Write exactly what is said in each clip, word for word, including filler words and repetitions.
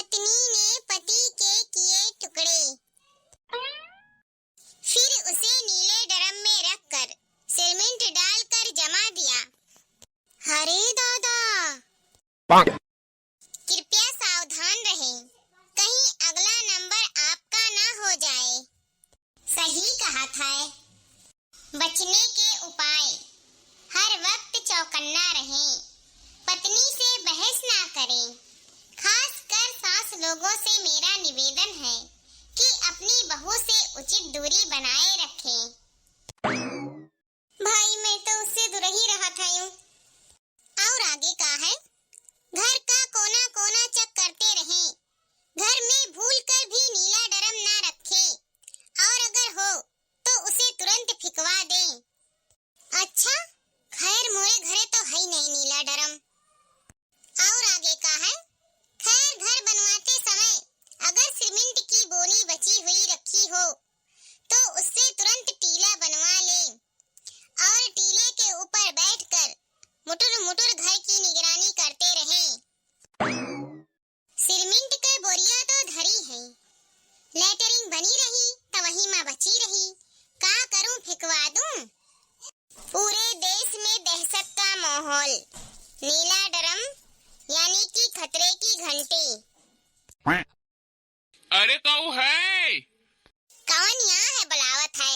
पत्नी ने पति के किए टुकड़े। फिर उसे नीले ड्रम में रखकर सीमेंट डालकर जमा दिया। अरे दादा! कृपया सावधान रहें, कहीं अगला नंबर आपका ना हो जाए। सही कहा था। बचने के उपाय, हर वक्त चौकन्ना रहें, पत्नी से बहस ना करें, खासकर सास लोगों से मेरा निवेदन है कि अपनी बहू से उचित दूरी बनाए रखें। भाई, मैं तो उससे दूर ही रहा था यूं। और आगे का है, घर का कोना कोना चेक करते रहें, घर में भूल कर भी नीला ड्रम ना रखें, और अगर हो तो उसे तुरंत फिकवा दें। अच्छा, खैर मोरे घरे तो है ही नहीं नीला ड्रम। और आगे का है, खैर घर बनवाते समय अगर सीमेंट की बोरी बची हुई रखी हो तो उससे तुरंत टीला बनवा लें और टीले के ऊपर बैठकर मुटुर मुटुर घर की निगरानी करते रहें। सीमेंट के बोरिया तो धरी है, लेटरिन बनी रही तो वही मा बची रही, का करूं, फेंकवा दूं? पूरे देश में दहशत का माहौल, नीला ड्रम यानी कि खतरे की घंटी। अरे काऊ है? कौन यहाँ है बुलावत है?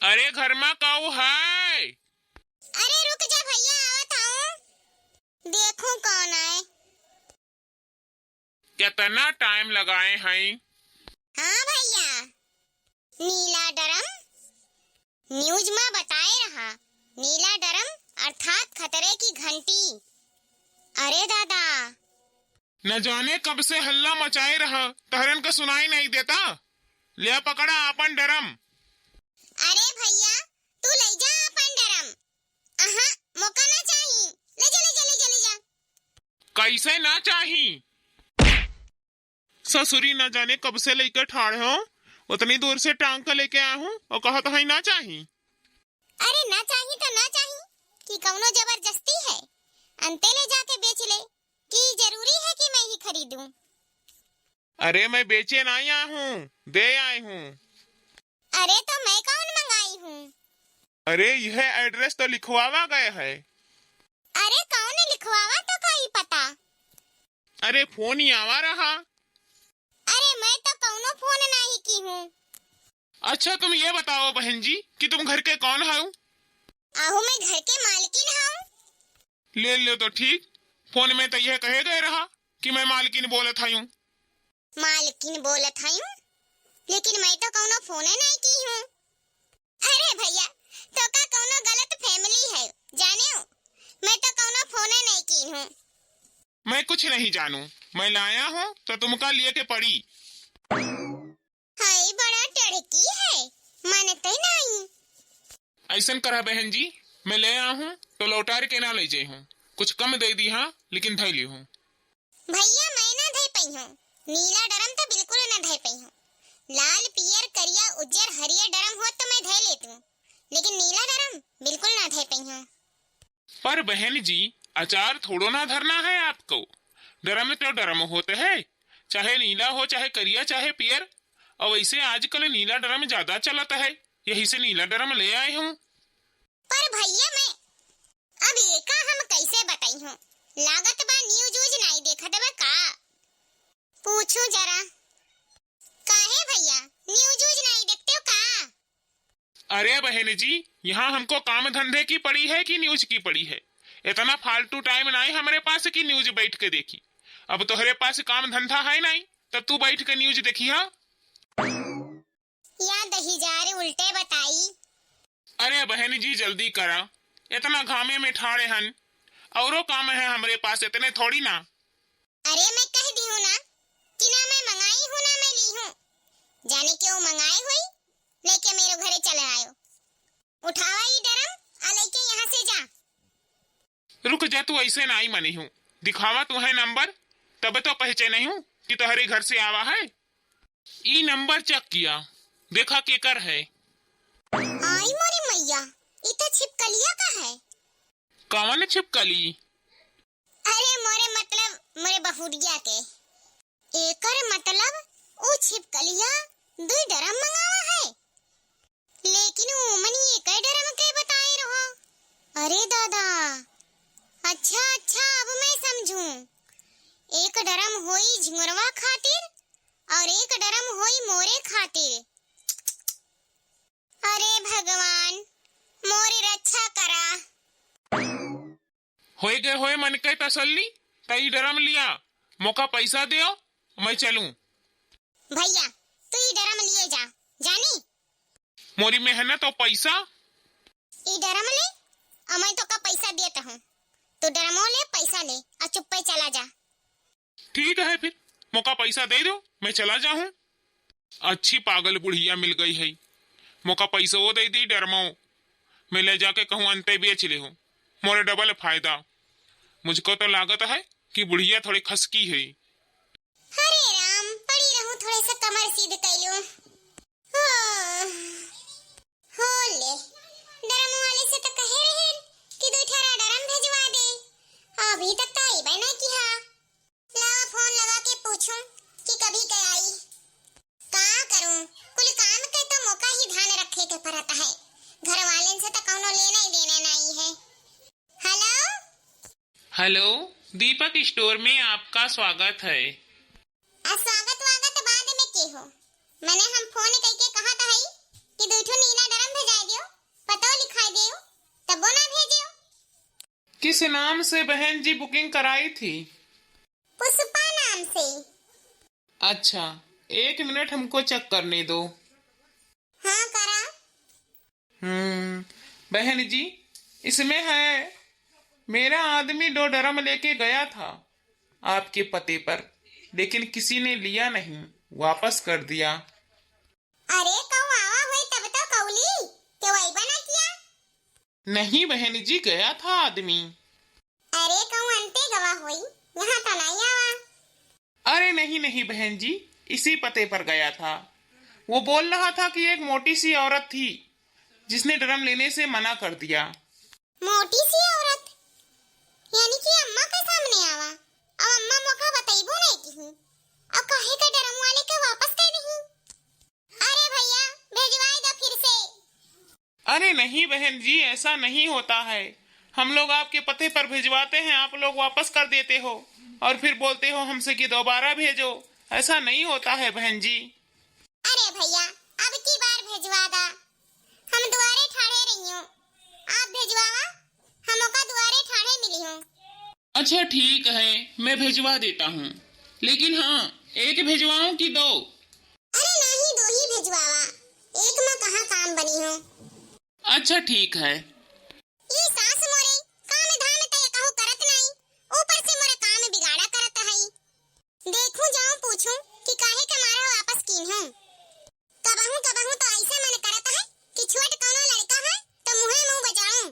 अरे घर मा काऊ है? अरे रुक जा भैया, आवत हूँ। देखूं कौन आए। कितना टाइम लगाए हैं? हाँ भैया, नीला ड्रम न्यूज मा बताए रहा, नीला ड्रम अर्थात खतरे की घंटी। अरे दादा, न जाने कब से हल्ला मचाए रहा, तहरन का सुनाई नहीं देता। ले पकड़ा आपन ड्रम। अरे भैया, तू ले जा आपन ड्रम। अहा, मोका ना चाही। ले जा, ले जा, ले जा, ले जा। कैसे ना चाही? ससुरी, ना जाने कब से लेके ठाड़ हो, उतनी दूर से टांग के लेके आया हूँ और कहत है ना चाही। अरे ना चाही तो ना चाही, कि कौनो जबरदस्ती है? अंते ले जाके बेच ले, कि जरूरी है कि मैं ही खरीदूं? अरे मैं बेचे ना आया हूँ, दे आए हूँ। अरे तो मैं कौन मंगाई हूँ? अरे यह एड्रेस तो लिखवावा गए है। अरे कौन लिखवावा तो का ही पता। अरे फोन ही आवा रहा। अरे मैं तो कौनो फोन नहीं की हूँ। अच्छा तुम ये बताओ बहन जी कि तुम घर के कौन हो? आहू मैं घर के मालकिन हूँ। ले लो तो ठीक, फोन में तो यह कहे गए रहा कि मैं मालकिन बोलत हयूँ। मालकिन बोलत हयूँ, लेकिन मैं तो कौनो फोने नहीं की हूँ। अरे भैया, तो का कौनो गलत फैमिली है, जाने हो? मैं तो कौनो फोने नहीं की हूँ। मैं कुछ नहीं जानू, मैं लाया हूँ तो तुमका लिए के पड़ी। हाय, बड़ा टड़की है, मानते नहीं। ऐसन करा बहन जी, मैं ले आ हूँ तो लौटार के ना ले जाए हूँ, कुछ कम दे दी हाँ, लेकिन धै ली हूँ। भैया, मैं ना धै पई हूँ, नीला डरम तो बिल्कुल ना धै पई हूँ। लाल, पियर, करिया, उज्जर, हरियर डरम होत तो मैं धै लेत हूँ, लेकिन नीला डरम बिल्कुल ना धै पई हूँ। पर बहन जी, अचार थोड़ो ना धरना है आपको। डरम तो डरम होत है, चाहे नीला हो, चाहे करिया, चाहे पियर। और वैसे आजकल नीला डरम ज्यादा चलत है, यही से नीला डरम ले आए हूँ। पर भैया मैं अब एका हम कैसे बताई हूँ? लागत बा न्यूज व्यूज नाई देखत बा का? पूछू जरा। काहे भैया, न्यूज व्यूज नाई देखते हो का? अरे बहन जी, यहाँ हमको काम धंधे की पड़ी है कि न्यूज की पड़ी है? इतना फालतू टाइम नाई हमरे पास कि न्यूज बैठ के देखी। अब तोहरे पास काम धंधा है नाई, तब तू बैठ के न्यूज देखी हा। या दही जा रे उल्टे बताई। अरे बहन जी, जल्दी करा, इतना घामे में ठाड़े हन, औरो काम है हमरे पास, इतने थोड़ी ना। अरे मैं कह दी हूँ ना कि ना मैं मंगाई हूँ ना मैं ली हूँ, जाने क्यों मंगाए हुई, लेके मेरे घरे चले आयो। उठावा ई डरम आ लेके यहाँ से जा। रुक जा, तू ऐसे नाई मनी हूँ, दिखावा तू है नंबर, तब तो पहचानी हूँ कि तोहरे घर से आवा है। ई नंबर चेक किया, देखा केकर है। आई मोरी मैया, ई तो छिपकलिया का है। कौन छिपकली? अरे मोरे मतलब मोरे बहुरिया के। एकर मतलब ऊ छिपकलिया दुई ड्रम मंगावा है, लेकिन ओमन एकै ड्रम के बताए रहो। अरे दादा, अच्छा अच्छा, अब मैं समझूं। एक ड्रम होई झिंगुरवा खातिर और एक ड्रम होई मोरे खातिर। अरे भगवान, मोरी रक्षा करा। होए गए होए मन के तसल्ली, तई ड्रम लिया, मोका पैसा दियो, मैं चलूं। भैया, तू ई ड्रम लिए जा, जानी? मोरी मेहनत और पैसा। ई ड्रम ले, और मैं तोका पैसा देत हूँ। तू ड्रमो ले, पैसा ले, और चुप्पे चला जा। ठीक है फिर, मोका पैसा दे दो, मैं चला जाहूँ। अच्छी पागल बुढ़िया मिल गई है, मोका पैसो दे दी, ड्रमो मैं ले जाके कहूँ अंते बेच ले हो, मोरे डबल फायदा। मुझको तो लागत है कि बुढ़िया थोड़ी खसकी है। हरे राम, पड़ी रहूं, थोड़े से कमर सीध कैलूं। हो, हो ले, ड्रम वाले से तो कहे रहे कि दो ठरा ड्रम भेजवा दे, अभी तक तो आईबे नहीं किहा। लावा फोन लगा के पूछूं कि कभी के आई। का करूं, कुल काम के तो मोका ही ध्यान रखे के पड़त है, घर वालेन से तो कौनो लेना ही देना नहीं है। हेलो। हेलो, दीपक स्टोर में आपका स्वागत है। आ स्वागत वागत बाद में के हो, मने हम फोन कइके कहत हई कि दू ठो नीला ड्रम भेजाए दियो, पतो लिखाए दियो, तबो ना भेजियो। किस नाम से बहन जी बुकिंग कराई थी? पुष्पा नाम से। अच्छा, एक मिनट, हमको चेक करने दो। हाँ, करा। हम्म, बहन जी, इसमें है, मेरा आदमी दो ड्रम लेके गया था आपके पते पर, लेकिन किसी ने लिया नहीं, वापस कर दिया। अरे, कहूँ आवा होई तब तो कौली, के वही बना किया? नहीं बहन जी, गया था आदमी। अरे, कहूँ अंते गवा होई, यहाँ तो नहीं आवा। अरे नहीं, नहीं बहन जी, इसी पते पर गया था। वो बोल रहा था कि एक मोटी सी औरत थी, जिसने ड्रम लेने से मना कर दिया। मोटी सी औरत? यानी कि अम्मा के सामने आवा? अब अम्मा मोका बतैबो नहीं किहीं। अब काहे के ड्रम वाले के वापस कर दही? अरे भैया, भेजवाई दो फिर से। अरे नहीं बहन जी, ऐसा नहीं होता है। हम लोग आपके पते पर भिजवाते हैं, आप लोग वापस कर देते हो और फिर बोलते हो हमसे कि दोबारा भेजो। ऐसा नहीं होता है बहन जी। अरे भैया, अब की बार भिजवा दा, हम दुआरे ठाढ़े रहियो, आप भिजवावा, हम ओका दुआरे ठाढ़े मिलियो। अच्छा ठीक है, मैं भिजवा देता हूँ, लेकिन हाँ, एक भिजवाऊँ कि दो? अरे नाही, दो ही भिजवावा, एक में कहाँ काम बनी हो। अच्छा ठीक है। ई सास मोरे काम धाम त एकहु करत नाही, ऊपर से मोरे काम बिगाड़ा करत हई। देखूं जाऊं पूछूं कि काहे के मारा वापस कीन्हूं। कबहूं कबहूं तो ऐसे मन करत है कि छोट कौनो लड़का है तो मुंहे मुंह बजाऊं।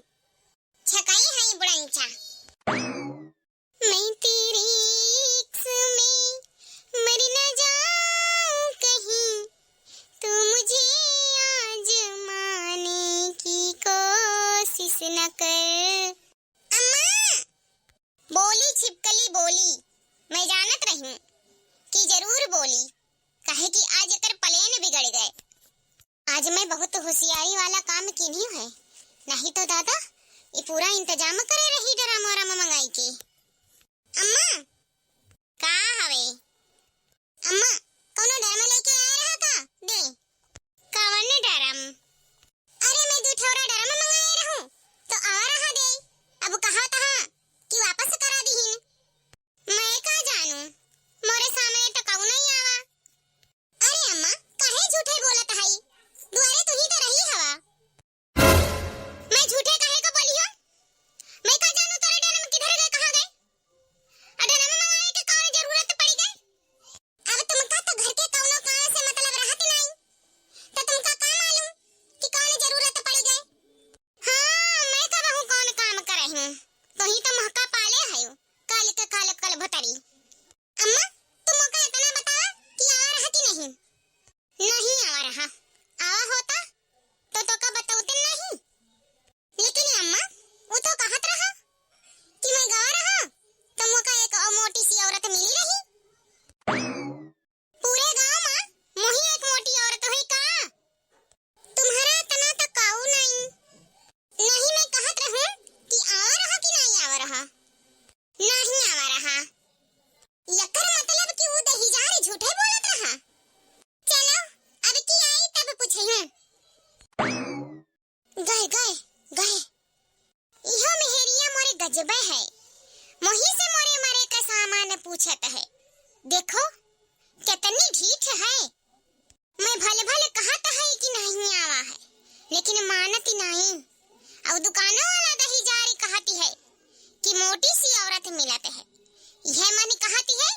छकाई है बुढ़ंचा। मैं तेरी इश्क में मर न जाऊं कहीं, तू मुझे आजमाने की कोशिश न कर। अम्मा! बोली छिपकली बोली, मैं जानत रही कि जरूर बोली, काहे कि आज एकर plan बिगड़ गए। आज मैं बहुत होशियारी वाला काम कीन्ही है, नहीं तो दादा, ई पूरा इंतजाम करे रही ड्रम व्रम मंगाई के। अम्मा! का हवे? अम्मा, कौनो ड्रम लेके आए रहा का? दे। कवन ड्रम? अरे, मैं दू ठौरा ड्रम मंगाए रहूं, तो आ रहा दे। अब कहा तहा कि वापस करा दीहिन। मैं का जानू, मोरे सामने तो कऊ नहीं आवा। अरे अम्मा, काहे झूठे बोलत हई? दुआरे तू ही तो रही हवा। मैं झूठे काहे को बोली हो? मैं का जानू तोरे ड्रम किधर गए, कहाँ गए? आ ड्रम बे है, मोही से मोरे मरे का सामान पूछत है। देखो, कितनी ढीठ है। मैं भले भले कहत है कि नहीं आवा है, लेकिन मानती नहीं। और दुकानों वाला दही जारी कहती है कि मोटी सी औरत मिलत है। यह मन कहती है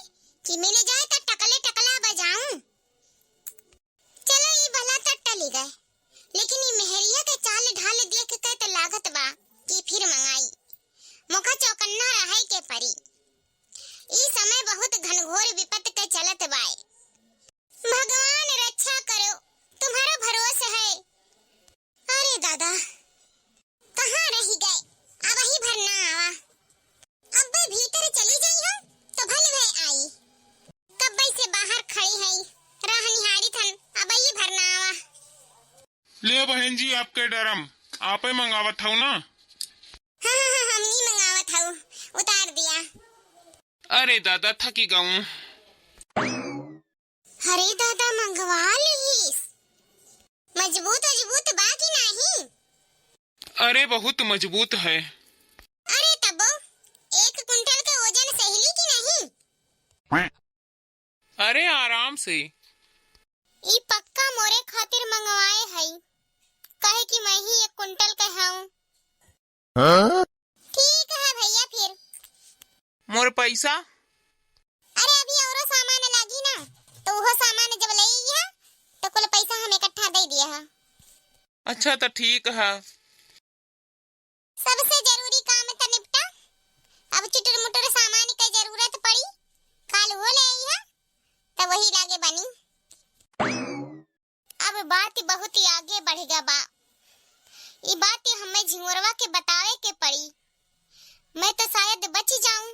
कि मिल जाए तो टकले टकला बजाऊं। चलो, ई भला तो टली गए, लेकिन ई मेहरिया के चाल ढाल देख के तो लागत बा कि फिर मंगाई। मोका चौकन्ना रहे के परी। ई समय बहुत घनघोर विपत के चलत बाए। भगवान रक्षा करो, तुम्हारा भरोसा है। अरे दादा, कहाँ रही गए? अबही भर ना आवा। अब्बे भीतर चली जाई हो, तो भल भय आई। कब्बे से बाहर खड़ी है, राह निहारी थन, अबही भर ना आवा। ले बहन जी, आपके डरम, आपे मंगावत हऊ ना? हाँ, हाँ, हाँ, हम ही मंगावत हऊ, उतार दिया। अरे दादा, थकी गऊं। अरे दादा, मंगवा लीस। मजबूत उजबूत बा कि नाही? अरे, बहुत मजबूत है। अरे तबो, एक कुंटल के वजन सहेली कि नहीं? अरे, आराम से। ई पक्का मोरे खातिर मंगवाए हई, काहे कि मैं ही एक कुंटल के हूँ। हाँ? ठीक है भैया, फिर। मोर पैसा? अरे, अभी औरो सामान लागी ना, तो वो सामान जब ले अइहा, तो कुल पैसा हम इकट्ठा दे दिया है। अच्छा, तो ठीक है। सबसे जरूरी काम तो निपटा, अब चुटुर मुटुर सामान के जरूरत पड़ी, काल वो ले अइहा, तो वही लागे बनी। अब बात बहुत ही आगे बढ़ गया बा। ई बात हमें झिंगुरवा के बतावे के पड़ी। मैं तो शायद बच जाऊं,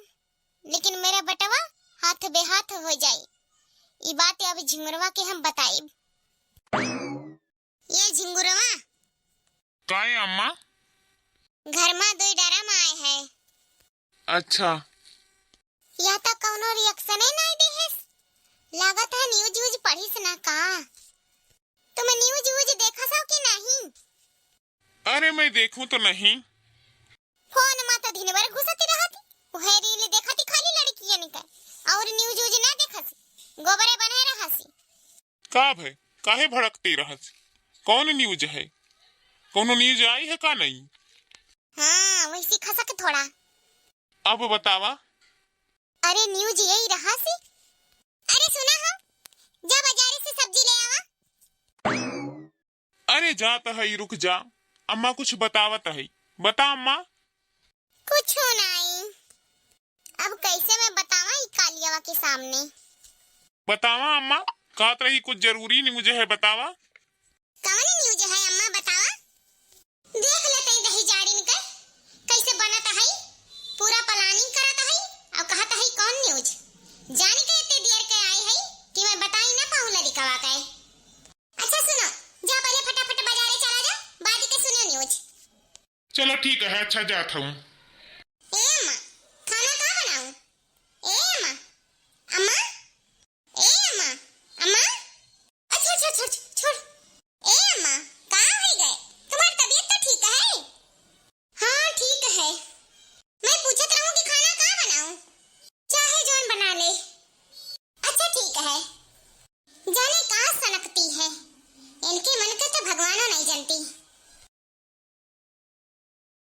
लेकिन मेरा बेटवा हाथ बेहाथ हो जाए। ई बात अब झिंगुरवा के हम बताइब। ये झिंगुरवा। काहे अम्मा? घर मा दुई डरम आए है। अच्छा। या तो कौनो reaction ही नहीं देहेस। लागत है news व्यूज पढ़िस ना का? तुम news व्यूज देखा सो कि नहीं? अरे, मैं देखूं तो नहीं। फोन मा तो दिन भर घुसती रहती, वह reel देखती खाली लड़कियन के, और news व्यूज ना देखसी, गोबरे बने रहसी। का भय, काहे भड़कती रहस? कौन news है? कौनो news आई है का नहीं? हाँ, वैसी खसक थोड़ा। अब बतावा। अरे, news यही रहसी। अरे सुना हो, जा बाजारे से सब्जी ले आवा। अरे जात हई, रुक जा, अम्मा कुछ बतावत हई। बता अम्मा। कुछ नाई। अब कैसे मैं बतावा ई कालियावा के सामने? बतावा अम्मा, कहत रही कुछ जरूरी news है, बतावा। कवन news है अम्मा, बतावा? देख लेते दही जारिन के कैसे बनत है, पूरा planning करत है और कहत है कौन news। जान के इतने देर के आई है कि मैं बताई ना पाऊँ लड़िकवा के। अच्छा सुनो, जा पहले फटाफट बाजारे चला जा, बाद के सुनो news। चलो ठीक है, अच्छा जात हूँ। ए अम्मा, खाना का बनाऊँ? ए अम्मा, अम्मा, ए अम्मा, अम्मा। अच्छा, अच्छा, छोड़, छोड़। ए अम्मा, का हो गए? तुम्हारी तबीयत तो ठीक है? हाँ, ठीक है। मैं पूछत रहूँ कि खाना का बनाऊँ? चाहे जौन बना ले। अच्छा, ठीक है। जाने का सनकती है, इनके मन के तो भगवानो नहीं जानती।